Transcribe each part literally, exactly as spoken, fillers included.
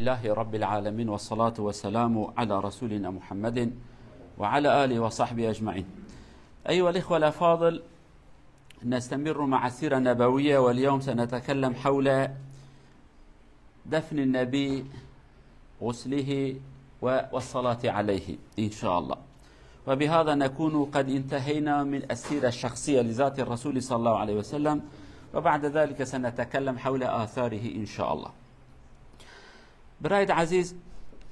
لله رب العالمين، والصلاة والسلام على رسولنا محمد وعلى آله وصحبه أجمعين. أيها الإخوة الأفاضل، نستمر مع السيرة النبوية، واليوم سنتكلم حول دفن النبي، غسله، و-، والصلاة عليه إن شاء الله. وبهذا نكون قد انتهينا من السيرة الشخصية لذات الرسول صلى الله عليه وسلم، وبعد ذلك سنتكلم حول آثاره إن شاء الله. Birayê ezîz,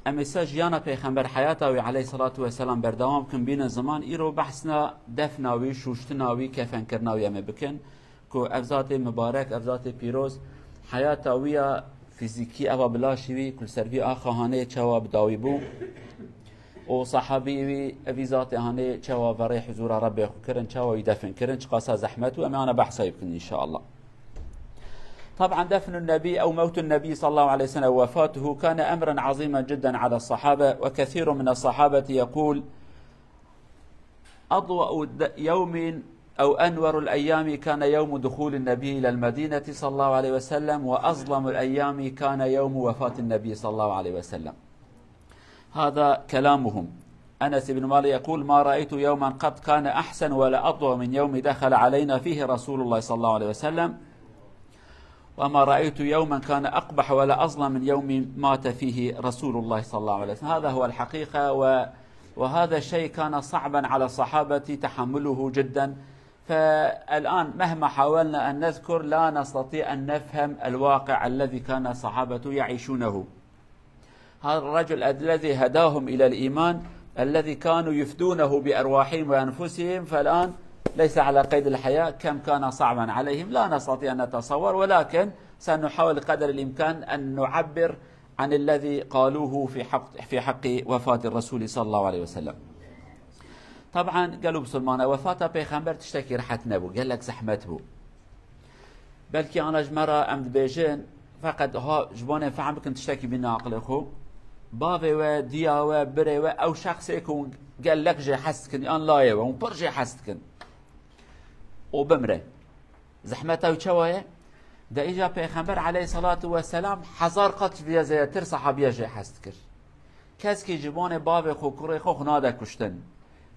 em êsa jiyana Pêxember, heyata wî aleyhissalatu vesselam berdewam bikin, bînin ziman, îro behsna defna wî, şûştina wî, kefenkirina wî em ê bikin, ku ev zatê mibarek, ev zatê pîroz, heyata wî ya fîzîkî, eva bi laşî wî, ku li ser vî axa hanê çawa bi dawî bû, û sahabî wî, evî zatê hanê çawa verê huzûra Rebbê xwe kirin, çawa wî defin kirin, çiqasa zehmet bû, em ê ana behsa wî bikin inşallah. طبعا دفن النبي أو موت النبي صلى الله عليه وسلم ووفاته كان أمرا عظيما جدا على الصحابة، وكثير من الصحابة يقول: أضوأ د-، يوم أو أنور الأيام كان يوم دخول النبي إلى المدينة صلى الله عليه وسلم، وأظلم الأيام كان يوم وفاة النبي صلى الله عليه وسلم. هذا كلامهم. أنس بن مالك يقول: ما رأيت يوما قط كان أحسن ولا أضوأ من يوم دخل علينا فيه رسول الله صلى الله عليه وسلم، وما رأيت يوما كان أقبح ولا أظلم من يوم مات فيه رسول الله صلى الله عليه وسلم. هذا هو الحقيقة، و-، وهذا الشيء كان صعبا على الصحابة تحمله جدا. فالآن مهما حاولنا أن نذكر، لا نستطيع أن نفهم الواقع الذي كان الصحابة يعيشونه. هذا الرجل الذي هداهم إلى الإيمان، الذي كانوا يفدونه بأرواحهم وأنفسهم، فالآن ليس على قيد الحياة، كم كان صعبا عليهم لا نستطيع أن نتصور، ولكن سنحاول قدر الإمكان أن نعبر عن الذي قالوه في حق، في حق وفاة الرسول صلى الله عليه وسلم. طبعا gelo misilmana, wefata Pêxember tiştekî rehet nebû, gelek zehmet bû. Belkî ana ji me re em dibêjin, feqet ha ji bo em fehm bikin tiştekî bîne aqilê xwe. Bavê we, diya we, birê we, ew şexsê ku gelek jê hez dikin, yan layê we, hûn pir jê hez dikin. Û bimre. Zehmeta wî çawa ye? De îca Pêxember aleyhissalatu vesselam hezar qat ji vê zêdetir sahabiya jê hez dikir. Keskî ji bonê bavê xwe, kurê xwe, xwe nade kuştin.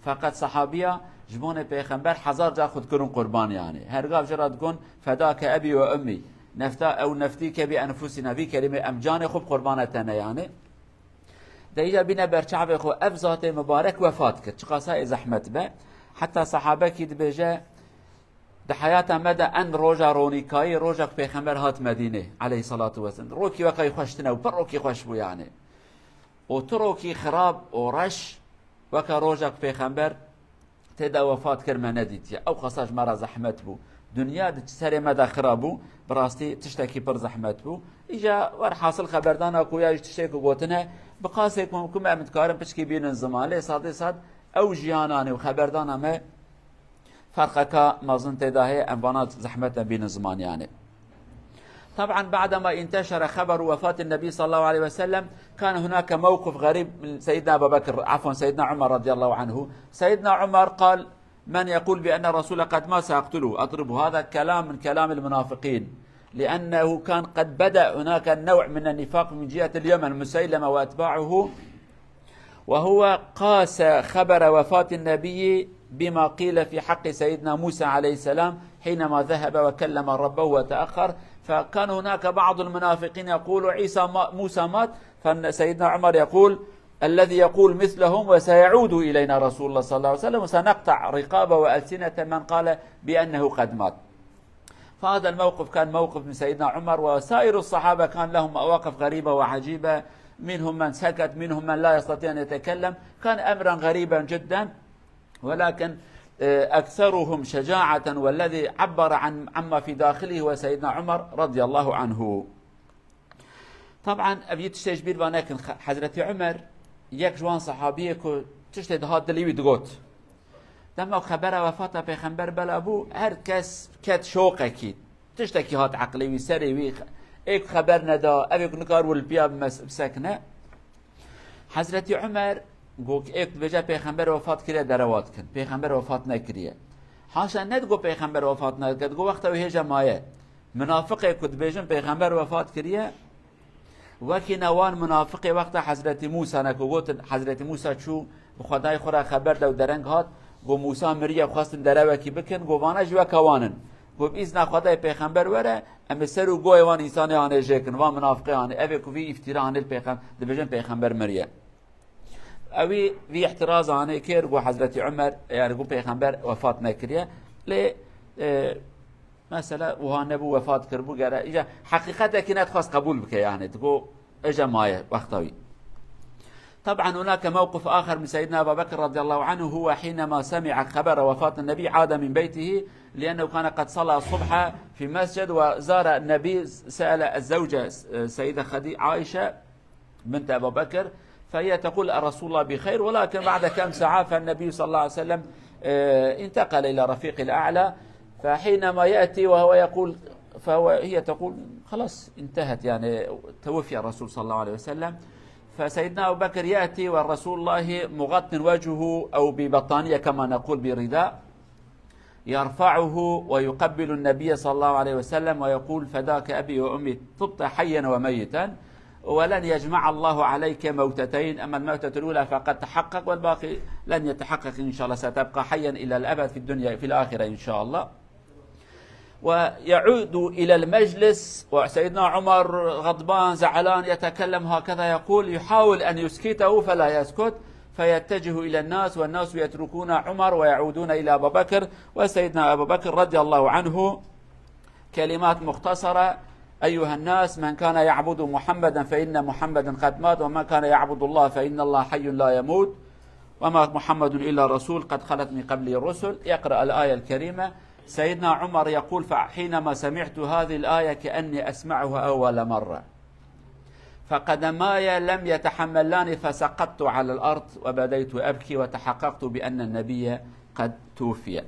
Feqet sahabiya ji bonê Pêxember hezar car xwe dikirin qurban, yanî. Her gav jê re digon: "Fedake ebi ve ummi." Nefta ew neftîke bi enfusina, vî kelîmê, em canê xwe bi qurbana te ne, yanî. De îca bîne ber çavê xwe, ev zatê mibarek wefat kir. Çiqasa ê zehmet be. Heta sahabekî dibêje, di heyata me de en roja ronîkayî, roja ku Pêxember hat Medînê, aleyhissalatu vesselam. Rokî wekayî xweş tine û pir rokî xweş bû, yanî. Û tu rokî xirab û reş weke roja ku Pêxember tê de wefat kir me nedîtiye. Ew qasa ji me re zehmet bû. Dinya di serê me de xira bû. Bi rastî tiştekî pir zehmet bû. Îca werhasil xeberdana ku ya ji tiştê ku gotine, bi qasê ku, ku me em dikarin piçkî bînin ziman. Lê sadê sad ew jiyananê û xeberdana me ferqeka mezin tê de heye, em vana zehmet em bînin ziman, yanî. طبعا بعدما انتشر خبر وفاة النبي صلى الله عليه وسلم، كان هناك موقف غريب من سيدنا أبا بكر، عفوا، سيدنا عمر رضي الله عنه. سيدنا عمر قال: "من يقول بأن الرسول قد مات سأقتله، أضربه." هذا كلام من كلام المنافقين، لأنه كان قد بدأ هناك نوع من النفاق من جهة اليمن، مسيلمة وأتباعه، وهو قاس خبر وفاة النبي بما قيل في حق سيدنا موسى عليه السلام حينما ذهب وكلم ربه وتأخر. فكان هناك بعض المنافقين يقول: "عيسى ما-، موسى مات." فسيدنا عمر يقول: "الذي يقول مثلهم وسيعود إلينا رسول الله صلى الله عليه وسلم وسنقطع رقاب وألسنة من قال بأنه قد مات." فهذا الموقف كان موقف من سيدنا عمر، وسائر الصحابة كان لهم مواقف غريبة وعجيبة، منهم من سكت، منهم من لا يستطيع أن يتكلم، كان أمرا غريبا جدا، ولكن، آه، أكثرهم شجاعة والذي عبر عن، عما في داخله هو سيدنا عمر رضي الله عنه. Teban, ev yê tiştê ji bîr ve nekin. Xe-, Hezretî Umer, yek ji wan sehabiyê ku tiştê dihat dilê wî digot. Dema xebera wefata Pêxember bela bû, her kes ket şoqekî. Tiştekî hat eqlê wî, serê wî, ê ku xeber neda, ev ê ku nikar wilipiya bime-, bisekine. Hezretî Umer got, ê ku dibêje Pêxember wefat kiriye, derewa dikin. Pêxember wefat nekiriye. Haşa, nedigot Pêxember wefat nekiriye, digot wexta wî hêja maye. Minafiqê ku dibêjin Pêxember wefat kiriye, Wekî ne wan munafiqê wexta Hezretî Mûsa ne ku gotin, Hezretî Mûsa çû bi Xwedayê xwe re xeber de û dereng hat, got, Mûsa miriye, xwestin derewekî bikin, got, vana jî weke wan in. Got, bi îzna Xwedayê pêxember were, em ê ser û goyê wan însanê anê jêkin, van munafiqê anê, ev ê ku vî îftîra anê li pêxem-, dibêjin pêxember miriye. Ewî vî îhtiraza anê kir, got, Hezretî Umer, yani got, pêxember wefat nekiriye. Lê, e, Mesela, wiha nebû, wefat kiribû, gere îja heqîqetekî nedixwest qebûl bike, yani, digo, îja maye, wexta wî. طبعا هناك موقف آخر من سيدنا أبا بكر رضي الله عنه، هو حينما سمع خبر وفاة النبي عاد من بيته، لأنه كان قد صلى الصبح في مسجد وزار النبي، سأل الزوجة السيدة خدي-، عائشة بنت أبو بكر، فهي تقول: "رسول الله بخير"، ولكن بعد كم ساعة فالنبي صلى الله عليه وسلم، آه، انتقل إلى رفيق الأعلى، فحينما يأتي وهو يقول، فهو، هي تقول: "خلاص انتهت، يعني توفي الرسول صلى الله عليه وسلم". فسيدنا أبو بكر يأتي والرسول الله مغط وجهه أو ببطانية كما نقول برداء، يرفعه ويقبل النبي صلى الله عليه وسلم ويقول: "فداك أبي وأمي، طبت حيا وميتا، ولن يجمع الله عليك موتتين، أما الموتة الأولى فقد تحقق، والباقي لن يتحقق إن شاء الله، ستبقى حيا إلى الأبد في الدنيا، في الآخرة إن شاء الله." ويعود إلى المجلس، وسيدنا عمر غضبان زعلان يتكلم هكذا، يقول، يحاول أن يسكته فلا يسكت، فيتجه إلى الناس، والناس يتركون عمر ويعودون إلى أبا بكر، وسيدنا أبو بكر رضي الله عنه كلمات مختصرة: "أيها الناس، من كان يعبد محمدا فإن محمدا قد مات، ومن كان يعبد الله فإن الله حي لا يموت، وما محمد إلا رسول قد خلت من قبله الرسل". يقرأ الآية الكريمة. سيدنا عمر يقول: "فحينما سمعت هذه الآية كأني أسمعها أول مرة". فقدماي لم يتحملان فسقطت على الأرض وبديت أبكي وتحققت بأن النبي قد توفي.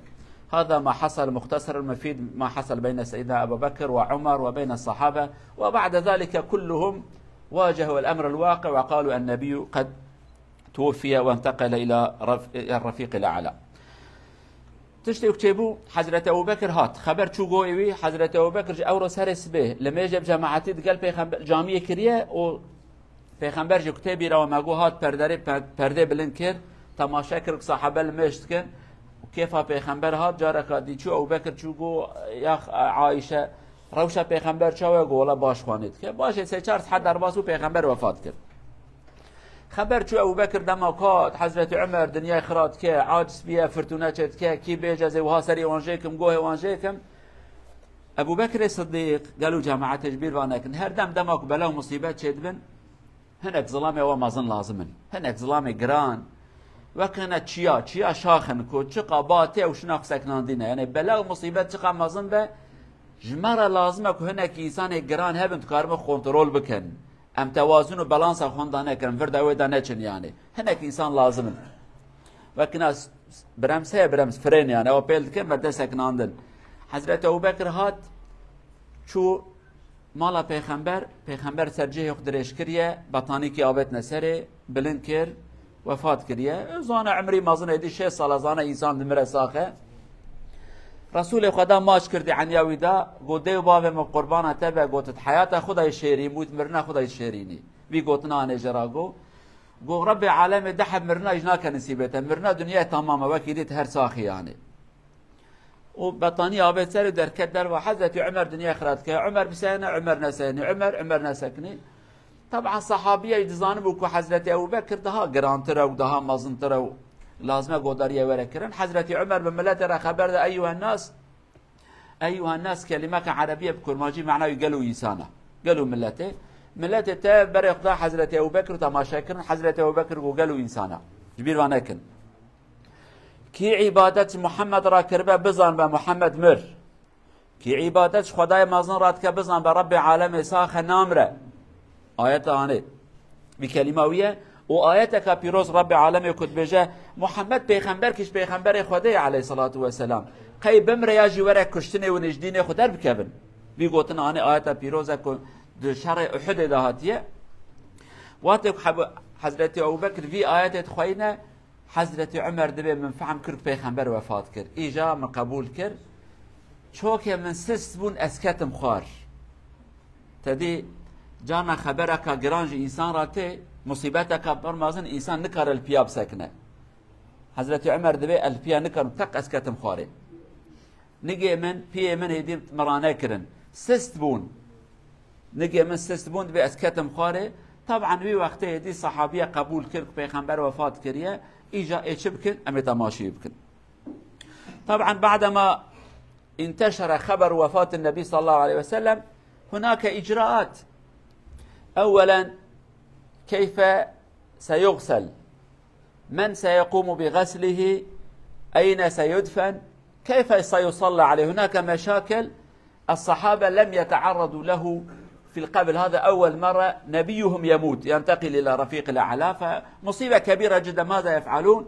هذا ما حصل، مختصر المفيد، ما حصل بين سيدنا أبو بكر وعمر وبين الصحابة، وبعد ذلك كلهم واجهوا الأمر الواقع وقالوا: "النبي قد توفي وانتقل إلى رف-، إلى الرفيق الأعلى". Tiştê ku çêbû, Hezretî Ebû Bekir hat. Xeber çû goyê wî, Hezretî Ebû Bekir ji ewro serê sibê li mêjê bi cemaetî digel pêxember camiyê kiriye û pêxember jî ku tê bîra we me got hat perderê, per-, perdê bilind kir, temaşe kir ku sahabe li mêj dikin û kêfa pêxember hat, careka dî çû, Ebû Bekir çû got, "Ya Ayşe, rewşa pêxember çawa?" Got, "Wela baş xwanê dike." Baş e, sê çar saet derbas bû, pêxember wefat kir. Xeber çû, Ebû Bekir dema kat, Hezretî Umer dinyayê xira dike, aciz biye, firtûne çêdike, kî bêje ez ê wiha serê wan jêkim, gohê wan jêkim. Ebû Bekirê Siddîq, gelo cemaetê ji bîr va nekin. Her dem dema ku bela û musîbet çêdibin, hinek zilamê wa mezin lazim in. Hinek zilamê giran. Wek hine çiya, çiya şax in ku çiqa ba tê ew şina xwe seknandîne. Yanê bela û musîbet çiqa mezin be, ji me re lazim e ku hinek însanê giran hebin, dikaribin kontrol bikin. Em tewazun û balansa xwe da nekin, vir de wê de neçin yani. Hinek însan lazim in. Wekî nas, brems heye, brems, frên yani, ew pêl dikin, me dest sekinandin. Hezreti Ebu Bekir hat, çû mala pêxember, pêxember ser cihê xwe dirêj kiriye, betanîkî avêtine serê, bilind kir, wefat kiriye. Zane emrî mezin êdî şêst sala, zane însan dimire saxe. Resûlê Xweda maç kirdî eniya wî da, got, "Dê û bavê min qurbana te be," got, "Heyata xwe da yê şêrîn bû, mirina xwe da yê şêrînî." Vî gotina anê jê ra got. Got, "Rebbê alemê deh heb mirina jî nake nisîbê te. Mirina dinyayê temam e, wekî dît her saxî yanê." Û betanî avêt ser û derket derva. Hezretî Umer dinyayê xira dike. Umer biseyne, Umer neseynî. Umer, Umer nesekinî. Taban sahabiye jî dizanibû ku Hezretî Ebu Bekir daha girantir e û daha mezintir e û lazim e godariyê were kirin. Hezretî Umer bi miletê re xeber de, "Eyyuhen nas, eyyuhen nas" kelîmeke erebî ye, bi kurmancî mana wî gelo însan e. Gelo miletê. Miletê te berê xwe da Hezretî Ebu Bekir û temaşe kirin. Hezretî Ebu Bekir got, "Gelo însan e. Ji bîr va nekin. Kî îbadet ji Muhammed re kiribe, bizan be Muhammed mir. Kî îbadet ji Xwedayê mezin re dike, bizan be Rebbê alemê sax e, namire." Ayeta anê. Vî kelîma wî ye. Û ayeteka pîroz Rebbê alemê ku dibêje, Muhammed pêxember kî ji pêxemberê Xwedê ye aleyhisselatu vesselam. Qey bimire ya jî were kuştinê û ji dînê xwe derbikevin. Vî gotina anê ayeta pîroz e ku di şerê Uhudê de hatiye. Wextê ku Heb-, Hezretî Ebu Bekir vî ayetê dixweyne, Hezretî Umer dibê, "Min fehm kir ku pêxember wefat kir. Îja min qebûl kir. Çokê min sist bûn, ez ketim xwar." Te dî Carna xebereka giran ji însan re tê, musîbeteka pir mezin însan nikare li piya bisekine. Hezretî Umer dibê ez li piya nikarim, teq ez ketim xwarê. Nigê min, piyê min êdî min rane kirin. Sist bûn. Nigê min sist bûn, dibê ez ketim xwarê. Taban wî wextê êdî sehabiye qebûl kir ku Pêxember wefat kiriye, îca ê çi bikin? Em ê temaşî bikin. Taban بعدما انتشر خبر وفاة النبي صلى الله عليه وسلم هناك إجراءات. أولا، كيف سيغسل؟ من سيقوم بغسله؟ أين سيدفن؟ كيف سيصلى عليه؟ هناك مشاكل الصحابة لم يتعرضوا له في القبل. هذا أول مرة نبيهم يموت، ينتقل إلى رفيق الأعلى، فمصيبة كبيرة جدا. ماذا يفعلون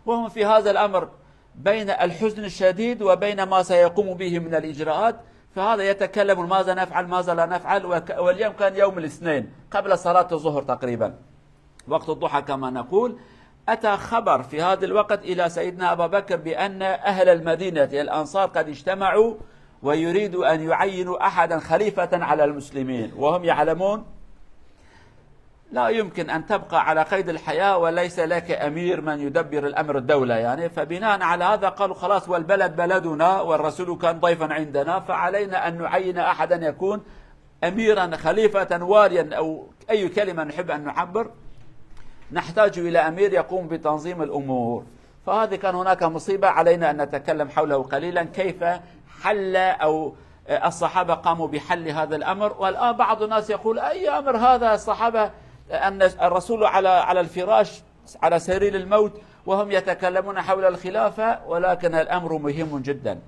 وهم في هذا الأمر بين الحزن الشديد وبين ما سيقوم به من الإجراءات؟ فهذا يتكلم ماذا نفعل، ماذا لا نفعل، وك-، واليوم كان يوم الاثنين قبل صلاة الظهر تقريبا، وقت الضحى كما نقول. أتى خبر في هذا الوقت إلى سيدنا أبا بكر بأن أهل المدينة، الأنصار، قد اجتمعوا ويريدوا أن يعينوا أحدا خليفة على المسلمين، وهم يعلمون لا يمكن أن تبقى على قيد الحياة وليس لك أمير من يدبر الأمر الدولة، يعني. فبناء على هذا قالوا: خلاص، والبلد بلدنا والرسول كان ضيفا عندنا، فعلينا أن نعين أحدا يكون أميرا، خليفة، واليا، أو أي كلمة نحب أن نعبر، نحتاج إلى أمير يقوم بتنظيم الأمور. فهذه كان هناك مصيبة، علينا أن نتكلم حوله قليلا، كيف حل أو الصحابة قاموا بحل هذا الأمر. والآن بعض الناس يقول: أي أمر هذا؟ الصحابة، أن الرسول على، على الفراش، على سرير الموت، وهم يتكلمون حول الخلافة. ولكن الأمر مهم جدا.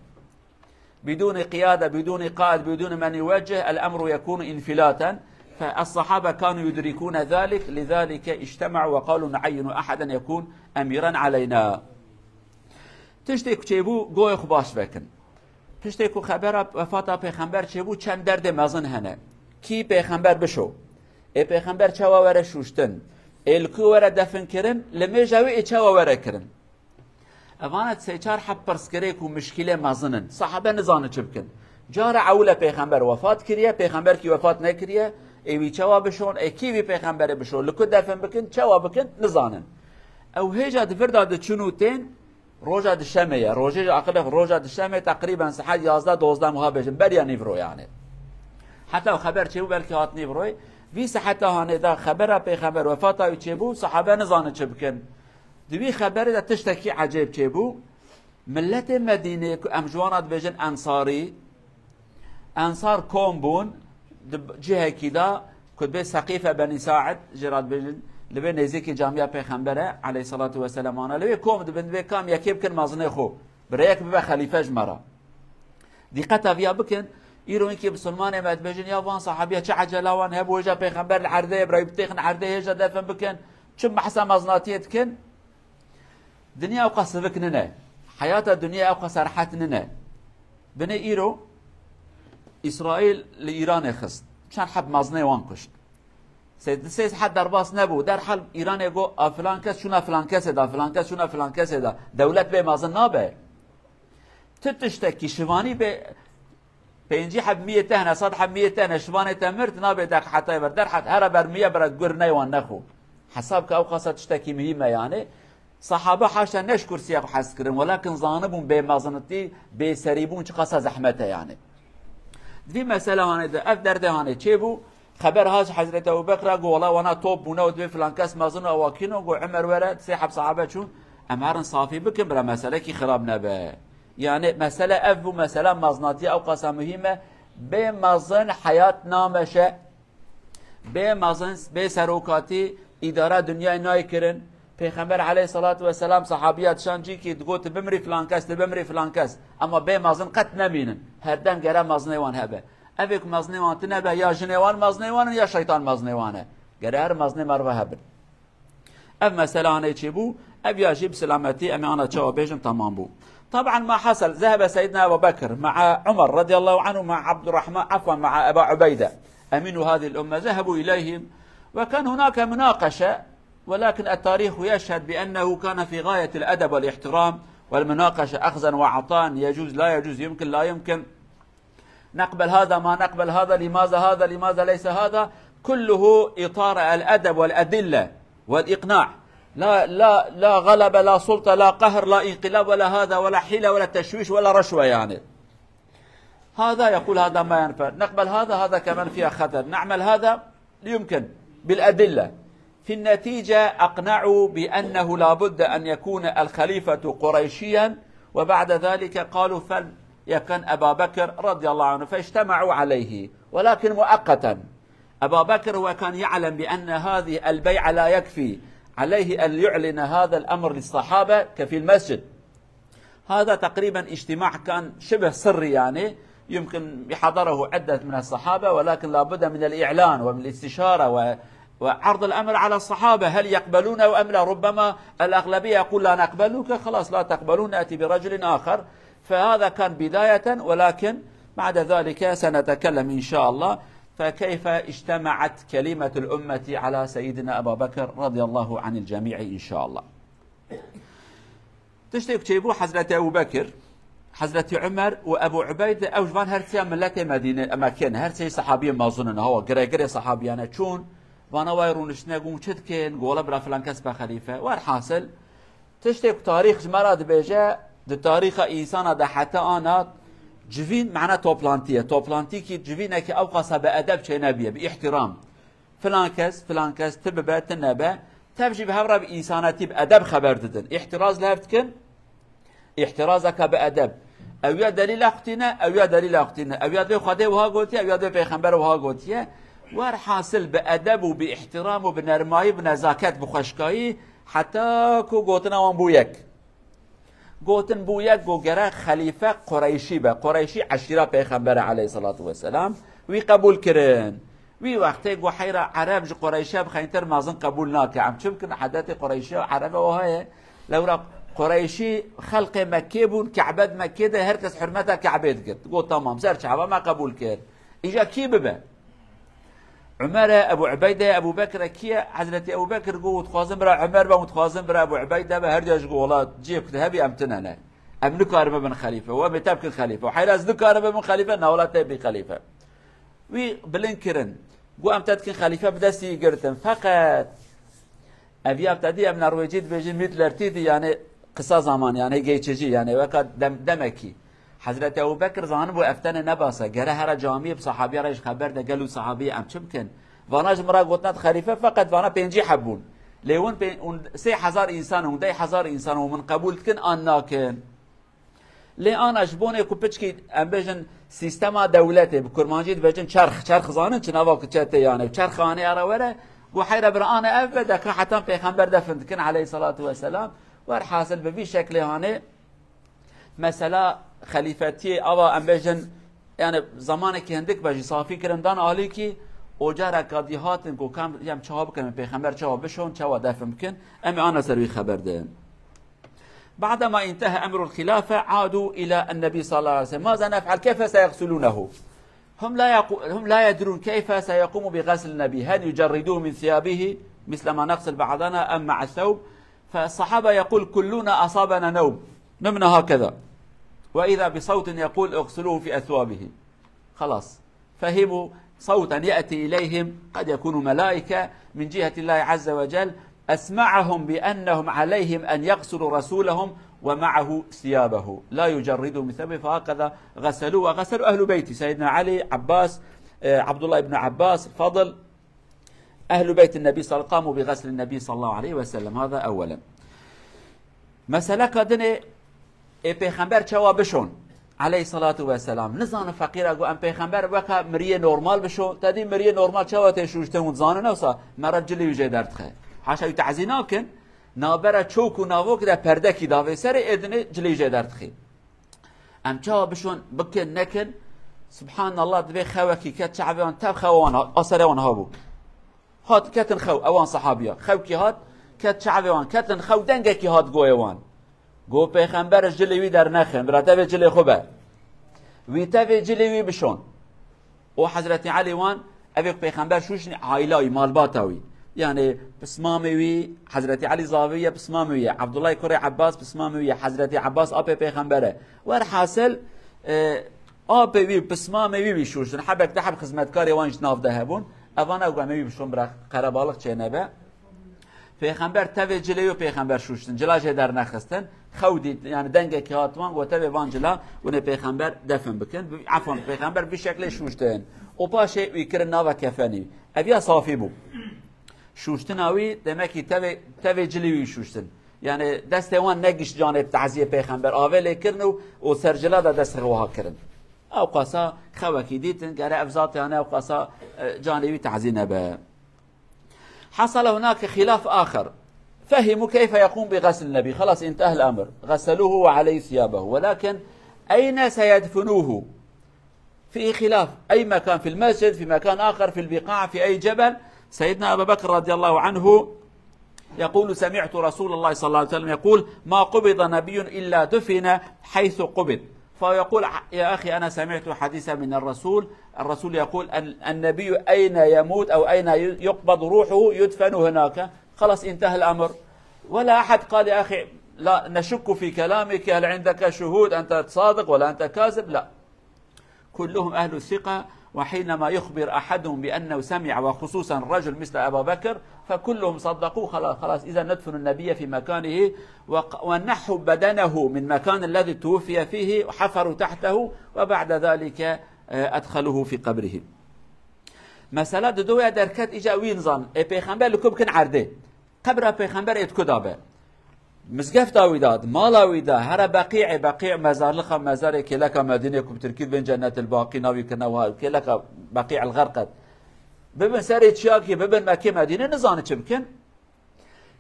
بدون قيادة، بدون قائد، بدون من يوجه، الأمر يكون انفلاتا. فالصحابة كانوا يدركون ذلك، لذلك اجتمعوا وقالوا: نعين أحدا يكون أميرا علينا. Tiştê ku çêbû, goyê xwe baş vekin. Piştê ku xebera wefata Pêxember çêbû, çend derdê mezin hene. Kî Pêxember bişo? Ê Pêxember çawa were şûştin? Ê li ku were defin kirin? Li mêja wê ê çawa were kirin? Evana sê çar heb pirsgirêk û mişkîlê mezin in. Sahabe nizanin çi bikin. Cara ewil e Pêxember wefat kiriye, Pêxember kî wefat nekiriye, ê wî çawa bişon, ê kî vî Pêxemberê bişo, li ku defin bikin, çawa bikin, nizanin. Ew hêja di vir de diçin û tên, roja dişemê ye. Rojê ji aqilê xwe, roja dişemê teqrîben saet yazdeh dozdeh wiha bêjin, beriya nîvro yani. Heta xeber çêbû, belkî hat nîvroyê. Vî saeta hanê de xebera Pêxember wefata wî çêbû, sahabe nizanin çi bikin. Di wî xeberê de tiştekî ecêb çêbû. Miletê Medînê ku em ji wan re dibêjin Ensarî, Ensar kom bûn di cihekî de ku dibê Seqîfe Benî Said jê re dibêjin, li vê nêzîkî camiya Pêxembere aleyhissalatu vesselam ane. Li wê kom dibin, dibê kam yekê bikin mezinê xwe, bi rêyek bibe xelîfe ji me re. Dîqeta viya bikin, îro hinkî misilmanê me dibêjin, ya van sahabiya çi ecela wan hebû, hêja Pêxember li erdê ye, birayî bitêxin erdê, hêja defin bikin, çi behsa mezinatiyê dikin. Dinya ewqas sivik nine. Heyata dinya ewqas rehet nine. Binê îro Îsraîl li Îranê xist. Çend heb mezinê wan kuşt. Sê, di sê saet derbas nebû. Derhal Îranê got, a filan kes çûna filan kesê da, filan kes çûna filan kesê da. Dewlet bê mezin nabe. Tu tiştekî şivanî bê, pêncî heb miyê te hene, sed heb miyê te hene, şivanê te mir, tu nabê deq hetayê ber. Derhal here ber miye bira gur neywan nexwe. Hesab ke ew qasa tiştekî muhîm e yani. Sahabe haşa ne ji kursiyê xwe hez kirin, welakin zanibûn bê mezinitî, bê serîbûn çi qasa zehmet e yani. Di vî mesele hanê de, ev derdê hanê çêbû, xeber hat ji Hezretî Ebû Bekra, got, wela wana top bûne û divê filan kes mezin û ewa kîno, got, Umer were, sê heb sahabe çûn, em herin safî bikin, bira meselekî xirab nebe. Yani mesele ev bû, mesela mezinatiya ew qasa muhîm e, bê mezin heyat nameşe. Bê mezin, bê serokatî, îdara dinyayê nayê kirin. Pêxember aleyhissalatu vesselam sahabiya dişan cîkî digot, tu bimrî filan kes, tu bimrî filan kes. Ema bê mezin qet nemînin. Herdem gere mezinê wan hebe. Evê ku mezinê wan tine be, ya jinê wan mezinê wan in, ya şeytan mezinê wan e. Gere her mezinê merve hebin. Ev mesele hanê çêbû, ev ya jî bi selametî em ê ana çawa bêjin temam bû. طبعا ما حصل، ذهب سيدنا أبو بكر مع عمر رضي الله عنه مع عبد الرحمن، عفوا، مع أبا عبيدة أمين هذه الأمة، ذهبوا إليهم وكان هناك مناقشة، ولكن التاريخ يشهد بأنه كان في غاية الأدب والاحترام والمناقشة أخذا وعطاء، يجوز لا يجوز، يمكن لا يمكن. نقبل هذا، ما نقبل هذا، لماذا هذا، لماذا ليس هذا؟ كله إطار الأدب والأدلة والإقناع. لا، لا، لا غلبة، لا سلطة، لا قهر، لا انقلاب، ولا هذا، ولا حيلة، ولا تشويش، ولا رشوة، يعني. هذا يقول هذا ما ينفع، نقبل هذا، هذا كمان فيها خطر، نعمل هذا، يمكن، بالأدلة. في النتيجة أقنعوا بأنه لا بد أن يكون الخليفة قريشيا، وبعد ذلك قالوا فليكن أبا بكر رضي الله عنه، فاجتمعوا عليه، ولكن مؤقتا. أبا بكر هو كان يعلم بأن هذه البيعة لا يكفي، عليه أن يعلن هذا الأمر للصحابة كفي المسجد. هذا تقريبا اجتماع كان شبه سري، يعني يمكن حضره عدة من الصحابة، ولكن لا بد من الإعلان ومن الاستشارة و-، وعرض الأمر على الصحابة هل يقبلونه أم لا. ربما الأغلبية يقول لا نقبلك، خلاص لا تقبلون، نأتي برجل آخر. فهذا كان بداية، ولكن بعد ذلك سنتكلم إن شاء الله. فكيف اجتمعت كلمة الأمة على سيدنا أبا بكر رضي الله عن الجميع إن شاء الله. Tiştê ku çêbû, Hezretî Ebû Bekir, Hezretî Umer û Ebû Ubeyde, ew ji van her sêya miletê Medîne, Mekke ne, her sê sahabiyê mezin in, hawa, giregirê sahabiyane çûn, vana wayê rûniştine, got, çi dikin, got, wela bira filan kes be xelîfe. Werhasil, tiştê ku tarîx ji me re dibêje, di tarîxa însana de heta ana civîn, mana toplantî ye. Toplantîkî civînekî ewqasa bi edeb çênebiye, bi îhtîram. Filan kes, filan kes, ti bibe, ti nebe, tev jî bi hev re bi însanetî, bi edeb xeber didin. Îhtiraz li hev dikin, îhtirazeke bi edeb. Ew ya delîla xwe tîne, ew ya delîla xwe tîne. Ew ya divê Xwedê wiha gotiye, ew ya divê Pêxember wiha gotiye. Werhasil bi edeb û bi îhtiram û bi nermayî, bi nezaket, bi xweşkayî, heta ku gotina wan bû yek. Gotin bû yek, got gerek xelîfe Qureyşî be. Qureyşî eşîra Pêxember e aleyhisselatu vesselam. Wî qebûl kirin. Wî wextê got heyra Ereb ji Qureyşiya bi xeyntir mezin qebûl nake. Em çi bikin, edetê Qureyşiya û Erebe wiha ye. Lewra Qureyşî xelqê Mekkê bûn, Ke'be di Mekkê de, her kes hurmeta Ke'bê dikir. Got tamam, ser çava me qebûl kir. Îja kî bibe? Umer e, Ebû Ubeyde ye, Ebû Bekir e, kî ye? Hezretî Ebû Bekir got, dixwazim bira Umer be, dixwazim bira Ebû Ubeyde be, her diya jî got, wela cihê ku te hebî em tune ne. Em nikarin bibin xelîfe, û em ê te bikin xelîfe. Û heyra ez nikarim bibim xelîfe, na wela te bî xelîfe. Wî bilind kirin. Got, em te dikin xelîfe, bi destî wî girtin. Feqet Ev ya te dî, em Norwêcî dibêjin midlertî dî, yani qisa zaman, yani geçici, yani weka dem-, demekî. Hezretî Ebû Bekir zanibû ev tenê ne bas e, gere here camiyê bi sahabiya re jî xeber de, gelo sahabiyê em çi bikin? Vana ji min re gotina tu xelîfe, feqet vana pêncî heb bûn. Lê hûn pê-, hûn sê hezar însan, hûn deh hezar însan, hûn min qebûl dikin an nakin? Lê ana ji bonê ku piçkî, em bêjin, sîstema dewletê, bi kurmancî dibêjin çerx, çerx zanin çi nava ku çetê, yani çerx anê ara were, got heyre bira ana ev be, deka hetan pêxember defin dikin aleyhissalatu vesselam. Werhasil bi vî şeklê hanê mesela xelîfetiyê ava, em bêjin, yani zamanekî hindik be jî safî kirin dan alîkî, û careka dî hatin ku kam, em çawa bikin, pêxember çawa bişon, çawa defin bikin, em ê ana ser wî xeber din. بعدما انتهى أمر الخلافة عادوا إلى النبي صلى الله عليه وسلم. ماذا نفعل؟ كيف سيغسلونه؟ هم لا يقو-، هم لا يدرون كيف سيقوم بغسل النبي. هل يجردوه من ثيابه مثل ما نغسل بعضنا أم مع الثوب؟ فالصحابة يقول: "كلنا أصابنا نوم، نمنا هكذا." وإذا بصوت يقول: "اغسلوه في أثوابه." خلاص. فهموا صوتا يأتي إليهم، قد يكون ملائكة من جهة الله عز وجل، أسمعهم بأنهم عليهم أن يغسلوا رسولهم ومعه ثيابه، لا يجردوا من ثوبه، فهكذا غسلوه وغسلوا أهل بيته، سيدنا علي، عباس، آه، عبد الله بن عباس، الفضل، أهل بيت النبي صلى الله، قاموا بغسل النبي صلى الله عليه وسلم. هذا أولا. Meseleka dinê ê pêxember çawa bişon? Aleyhissalatu vesselam. Nizanin feqîra got em pêxember weka miriyê normal bişon. Te dî miriyê normal çawa tê şûştin hûn dizanin, ewsa mere cilê wî jê derdixe. Haşa wî tazî nakin. Nabera çok û navok de perdekî davê serê, ê dinê cilê wî jê derdixî. Em çawa bişon, bikin, nekin? Subhanallah, divê xewekî ket çavê wan, tev xewa wan hat, a serê wan habû. Hat, ketin xew, ewan sahabiya. Xewkî hat, ket çavê wan, ketin xew, dengekî hat goyê wan. Got, pêxember ji cilê wî dernexin, bira tevê cilê xwe be. Wî tevê cilê wî bişon. Û Hezretî Elî wan, evê ku pêxember şûşnî, aîla wî, malbata wî. Yani pismamê wî, Hezretî Elî zavê wî ye, pismamê wî ye. Abdullah kurê Ebbas pismamê wî ye. Hezretî Ebbas apê pêxember e. Werhasil, e, Apê wî, pismamê wî wî şûştin. Hebek de heb xizmetkarê wan ji nav de hebûn. Evana got, em ê wî bişon bira qerebalix çênebe. Pêxember tevê cilê wî pêxember şûştin. Cila jê dernexistin. Xew dît, yani dengekî hat wan, got, tevê van cila, hûn ê pêxember defin bikin. Efwan, pêxember vî şeklê şûştin. Û paşê wî kirin nava kefenî. Ev ya safî bû. Şûştina wî, demekî tevê, tevê cilî wî şûştin. Yani destê wan negişt canê taziyê pêxember. Avê lê kirin û, û sercila de dest wiha kirin. Ew qasa xewekî dîtin, gere ev zat yani ew qasa, e, canê wî tazî nebe. حصل هناك خلاف آخر. فهموا كيف يقوم بغسل النبي. خلاص انتهى الأمر. غسلوه وعليه ثيابه. ولكن أين سيدفنوه؟ في خلاف. أي مكان، في المسجد، في مكان آخر، في البقاع، في أي جبل. سيدنا أبا بكر رضي الله عنه يقول: سمعت رسول الله صلى الله عليه وسلم يقول: ما قبض نبي إلا دفن حيث قبض. فيقول: يا أخي، أنا سمعت حديثا من الرسول. الرسول يقول: "ال-، النبي أين يموت أو أين ي-، يقبض روحه يدفن هناك." خلاص انتهى الأمر. ولا أحد قال: "يا أخي، لا نشك في كلامك، هل عندك شهود، أنت صادق ولا أنت كاذب؟" لا. كلهم أهل ثقة، وحينما يخبر أحدهم بأنه سمع، وخصوصا رجل مثل أبا بكر، فكلهم صدقوه. خلاص، خلاص، إذا ندفن النبي في مكانه، وق-، ونحوا بدنه من مكان الذي توفي فيه، وحفروا تحته، وبعد ذلك، آه، أدخلوه في قبره. Mesela di doya derket, îca wî nizan, ê pêxember li ku bikin erdê. Qebra pêxember ê di ku da be? Mizgefta wî da, di mala wî da, here Beqî'ê, Beqî' mezarlixa, mezarê kêleka Medînê ku bi tirkî dibên Cennetil Baqî navî kirine wiha, kêleka Beqî'il Xerqed. Bibin serê çiyakî, bibin Mekkê Medînê, nizane çi bikin.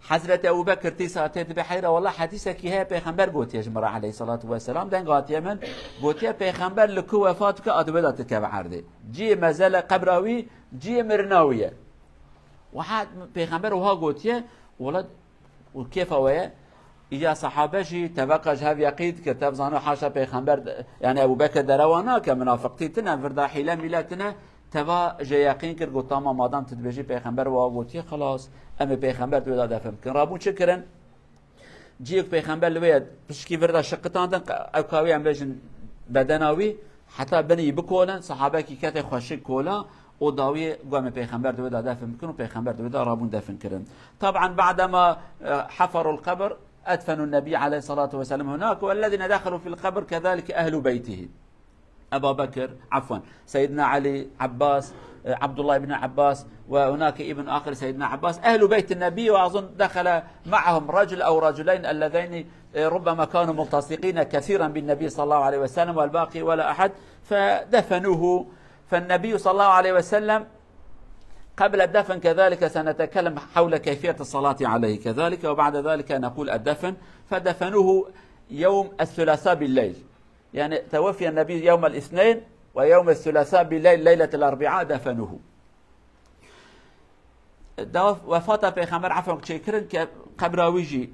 Hezreti Ebu Bekir tîsa tê dibe heyra, wela hedîsekî heye pêxember gotiye ji min re aleyhissalatu vesselam, deng hatiye min, gotiye pêxember li ku wefat bike, a di wê de dikeve erdê. Ciyê mezele qebra wî, ciyê mirina wî ye. Wiha pêxember wiha gotiye, wela û kêfa we ye. Îca sahabe jî teveqa ji hev yeqîn dikir, tev zano haşa pêxember, yani Ebu Bekir derewa nake, minafiqtî tine, virda hîle mîle tine, teva jê yeqîn kir, got, tamam, madam tu dibêjî pêxember wa gotiye, xelas, em ê pêxember di wê de defin bikin. Rabûn çi kirin? Ciyê ku pêxember li wê ye, pişkî vir de şiqitandin, ew ka wî em bêjin bedena wî, heta binî bikolin, sahabekî ketê xweşik kola, û dawiyê got, em ê pêxember di wê de defin bikin û pêxember di wê de rabûn defin kirin. Taban, بعدما، e, حفروا القبر، أدفنوا النبي عليه الصلاة والسلام هناك، والذين دخلوا في القبر كذلك أهل بيته. أبا بكر، عفوا، سيدنا علي، عباس، آه، عبد الله بن عباس، وهناك ابن آخر سيدنا عباس، أهل بيت النبي، وأظن دخل معهم رجل أو رجلين اللذين، آه، ربما كانوا ملتصقين كثيرا بالنبي صلى الله عليه وسلم، والباقي ولا أحد، فدفنوه. فالنبي صلى الله عليه وسلم قبل الدفن كذلك سنتكلم حول كيفية الصلاة عليه كذلك، وبعد ذلك نقول الدفن. فدفنوه يوم الثلاثاء بالليل. Yani, teweffiye Nebî yewmel îsneyn ve yewmel sülasa bileyl, leyletel erbia definuhu. Da wefata Pêxember, efwen, çêkirin ke qebra wî jî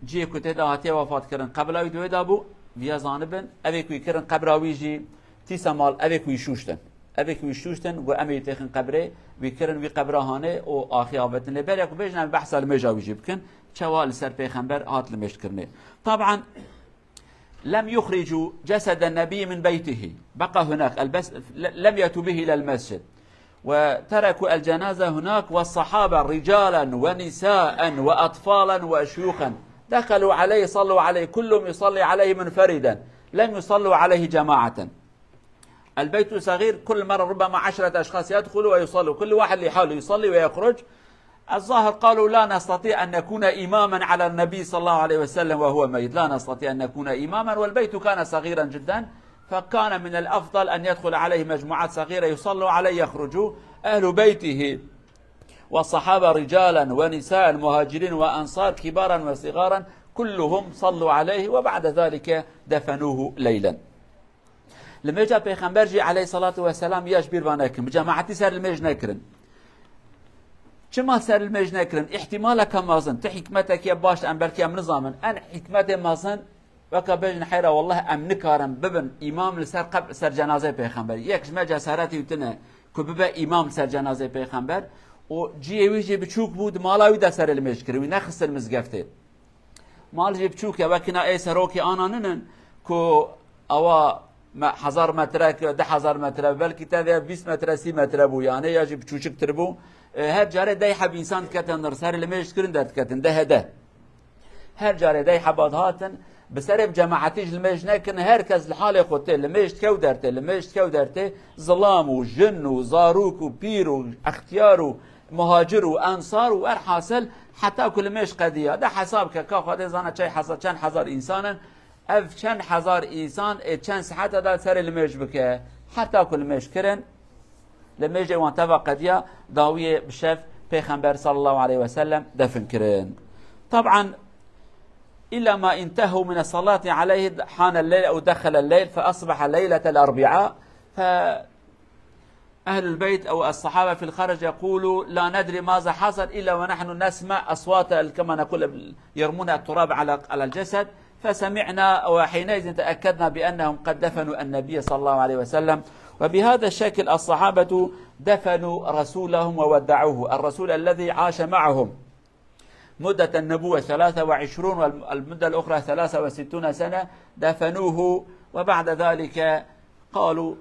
cihê ku tê de hatiye wefat kirin, qebra wî di wê de bû, viya zanibin, evê ku wî kirin qebra wî jî, tîsa mal evê ku wî şûştin. Evê ku wî şûştin, got, em ê têxin qebrê, wî kirin, wî qebra hanê û axî avêtin lê. Beriya ku bêjin, em behsa limêja wî jî bikin, çawa li ser Pêxember hat limêj kirinê. Taban, لم يخرجوا جسد النبي من بيته، بقى هناك، البس-، لم يأتوا به إلى المسجد، وتركوا الجنازة هناك، والصحابة رجالا ونساء وأطفالا وشيوخا دخلوا عليه، صلوا عليه، كلهم يصلي عليه منفردا، لم يصلوا عليه جماعة. البيت صغير، كل مرة ربما عشرة أشخاص يدخلوا ويصلوا، كل واحد لحاله يصلي ويخرج. الظاهر قالوا: "لا نستطيع أن نكون إماما على النبي صلى الله عليه وسلم وهو ميت، لا نستطيع أن نكون إماما"، والبيت كان صغيرا جدا، فكان من الأفضل أن يدخل عليه مجموعات صغيرة يصلوا عليه، يخرجوا أهل بيته والصحابة رجالا ونساء، مهاجرين وأنصار، كبارا وصغارا، كلهم صلوا عليه، وبعد ذلك دفنوه ليلا. Limêja Pêxember jî aleyhissalatu vesselam ya ji bîr va nekin. Bi cemaetî ser limêj nekirin. Çima ser limêj nekirin? Îhtimaleke mezin. Ti hikmeteke baş em belkî em nizanin. En hikmetê mezin, weke bêjin heyra, wallah em nikarin bibin îmam li ser qeb-, ser cenazeyê Pêxember. Yek ji me cesaretî wî tine ku bibe îmam ser cenazeyê Pêxember. Û cihê wî jî biçûk bû, di mala wî de serê limêj kirin. Wî nexistin mizgeftê. Mal jî biçûk e, wekî na ê serokê ana ninin ku awa me-, hezar metre, du hezar metre, belkî tevê bîst metre, sî metre bû, yani ya jî biçûçiktir bû. E, her carê dey heb însan diketin, ser limêj kirin derdiketin, dehê de. Her carê dey heba dihatin, bi serê bi cemaetî ji limêj nekin, her kes li halê xwe tê, limêj dikew dertê, limêj dikew dertê, zilam û jin û zarok û pîr û extiyar û muhacir û ensar û erhasil heta ku limêj qediya. De hesab ke ka Xwedê zana çey heza-, çend hezar însan in, ev çend hezar însan ê çend saete de serê limêj bike. Heta ku limêj kirin, limêjê wan teva qediya, dawiyê bi şev Pêxember sallallahu aleyhi ve sellem defin kirin. Taban, إلا ما انتهوا من الصلاة عليه حان الليل أو دخل الليل فأصبح ليلة الأربعاء، ف أهل البيت أو الصحابة في الخرج يقولوا: "لا ندري ماذا حصل إلا ونحن نسمع أصوات ال-، كما نقول ال-، يرمون التراب على، على الجسد، فسمعنا وحينئذ تأكدنا بأنهم قد دفنوا النبي صلى الله عليه وسلم". وبهذا الشكل الصحابة دفنوا رسولهم وودعوه، الرسول الذي عاش معهم مدة النبوة ثلاثة وعشرون والمدة الأخرى ثلاثة وستون سنة، دفنوه، وبعد ذلك قالوا: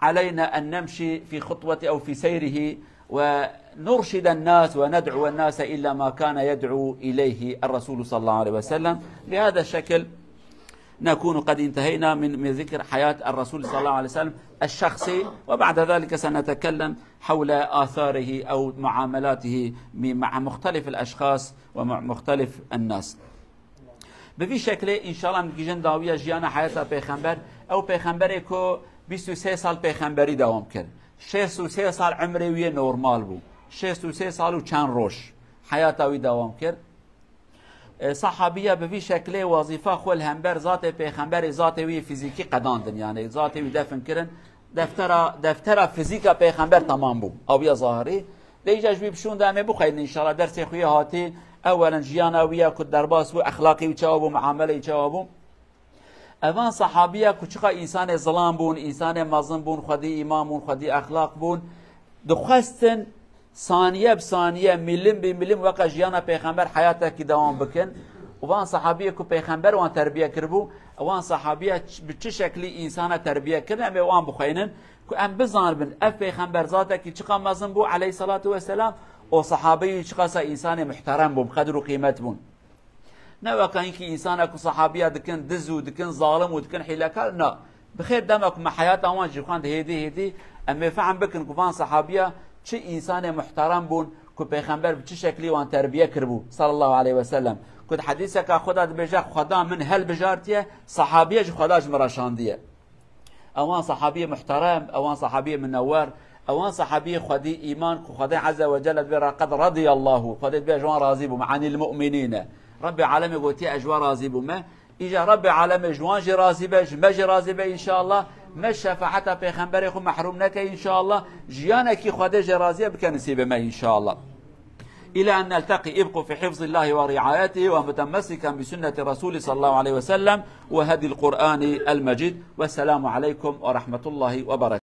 "علينا أن نمشي في خطوته أو في سيره ونرشد الناس وندعو الناس إلى ما كان يدعو إليه الرسول صلى الله عليه وسلم". بهذا الشكل نكون قد انتهينا من، من ذكر حياة الرسول صلى الله عليه وسلم الشخصي، وبعد ذلك سنتكلم حول آثاره أو معاملاته م-، مع مختلف الأشخاص ومع مختلف الناس. Bi vî şeklê, înşallah, em digihîjin dawiya jiyana heyata Pêxember. Ew Pêxemberê ku bîst û sê sal Pêxemberî dewam kir. Şêst û sê sal emrê wî yê normal bû. Şêst û sê sal û çend roj heyata wî dewam kir. E, sahabiya bi vî şeklê wezîfa xwe li hember zatê Pêxemberê, zatê wî fîzîkî qedandin. Yani zatê wî defin kirin. Deftera, deftera fîzîka Pêxember temam bû. Awiya zahirî. Lê îca ji wî bişûnde em ê bixweynin înşallah. Dersê xwe yê hatî, ewelen jiyana wî ya ku derbas bû, exlaqê wî çawa bû, muamelê wî çawa bû. Evan sahabiya ku çiqa însanê zilam bûn, însanê mezin bûn, xwedî îman bûn, xwedî exlaq bûn, dixwestin saniye bi saniye, milim bi milim weke jiyana Pêxember heyatekî dewam bikin. Û van sahabiyê ku Pêxember wan terbiye kiribû, wan sahabiya ç-, bi çi şeklî însana terbiye kirin, em ê wan bixweynin ku em bizanibin ev Pêxember zatekî çiqa mezin bû aleyhissalatu vesselam, û sahabeyî çiqasa însanê muhterem bûn, bi qedir û qîmet bûn. Ne weka hinkî însana ku sahabiya dikin diz û dikin zalim û dikin hîlekar, na. Bi xêr dema ku me heyata wan jî xwend hêdî hêdî, em ê fehm bikin ku van sahabiya çi însanê muhterem bûn, ku Pêxember bi çi şeklî wan terbiye kiribû, sallallahu aleyhi ve sellem. Ku di hedîseka xwe de dibêje, Xweda min hilbijartiye, sahabiye jî Xweda ji min re şandiye. Ewan sahabiyê muhterem, ewan sahabiyê minewer, ewan sahabiyê xwedî îman ku Xwedê Azze ve Celle dibê re qed radiyallahu, Xwedê dibê ji wan razî bûme, anil mu'minîne. Rebbê alemê gotiye ez ji wan razî bûme. Îca Rebbê alemê ji wan jî razî be, ji me jî razî be înşallah. Me şefaeta Pêxemberê xwe mehrûm neke înşallah. Jiyanekî Xwedê jê razî ye bike nisîbê me înşallah. إلى أن نلتقي، ابقوا في حفظ الله ورعايته ومتمسكا بسنة رسول صلى الله عليه وسلم وهدي القرآن المجيد. والسلام عليكم ورحمة الله وبركاته.